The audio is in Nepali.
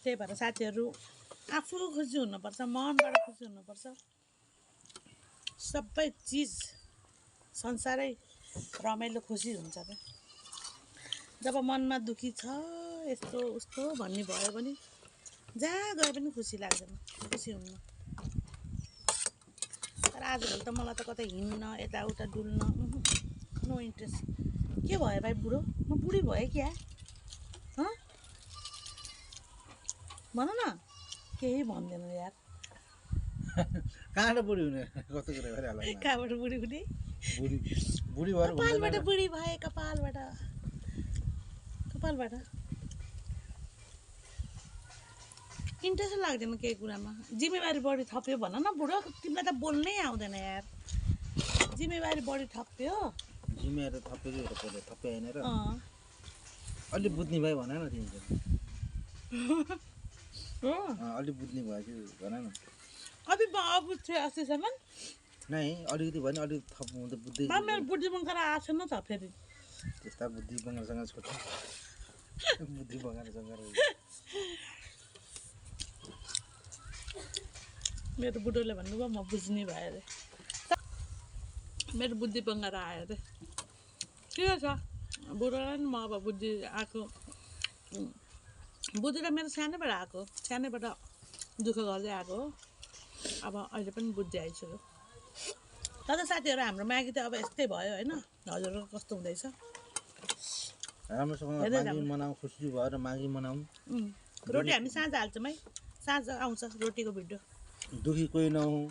त्यही भएर साथीहरू आफू खुसी हुनुपर्छ, मनबाट खुसी हुनुपर्छ। सबै चिज संसारै रमाइलो खुसी हुन्छ त। जब मनमा दुखी छ यस्तो उस्तो भन्ने भयो भने जहाँ गए पनि खुसी लाग्दैन, खुसी हुन्न। तर आजभोलि त मलाई त कतै हिँड्न यताउता डुल्न नो इन्ट्रेस्ट। के भयो भाइ बुढो? म बुढी भएँ क्या? भन न। केही भन्दैन यार। कहाँबाट बुढी हुने कस्तो कुरा गरिहाल्नु? कहाँबाट बुढी हुने? बुढी भएर कपालबाट बुढी भए, कपालबाट इन्ट्रेस्ट लाग्दैन केही कुरामा। जिम्मेवारी बढी थप्यो भन न बुढो। तिमीलाई त बोल्नै आउँदैन यार। जिम्मेवारी बढी थप्यो। जिम्मेवारी थप्यो थप्यो होइन र? अलि बुझ्ने भयो भन न तिमी चाहिँ। अलि बुझ्ने भयो कि भन न। अभी बुझ्थ्यो अस्तिसम्म नै अलिकति भयो नि, अलिक थप हुँदै बुझ्दै। मेरो बुद्धि बङ्कर आएको छैन त फेरि। त्यस्ता बुद्धि बङ्गालसँग छोड्छ। बुद्धि बङ्गालसँग मेरो बुढोले भन्नुभयो म बुझ्ने भयो अरे। मेरो बुद्धि बङ्गाएर आयो अरे। ठिकै छ, बुढोलाई नि म अब बुद्धि आएको। बुद्धि त मेरो सानैबाट आएको, सानैबाट दुःख गर्दै आएको हो। अब अहिले पनि बुद्धि आइसक्यो। तर साथीहरू हाम्रो माघी त अब यस्तै भयो होइन। हजुरको कस्तो हुँदैछ? राम्रोसँग माघी मनाउँ, खुसी भएर माघी मनाउँ। रोटी हामी साँझ हाल्छौँ है, साँझ आउँछ रोटीको भिडियो। दुखी कोही नहुँ।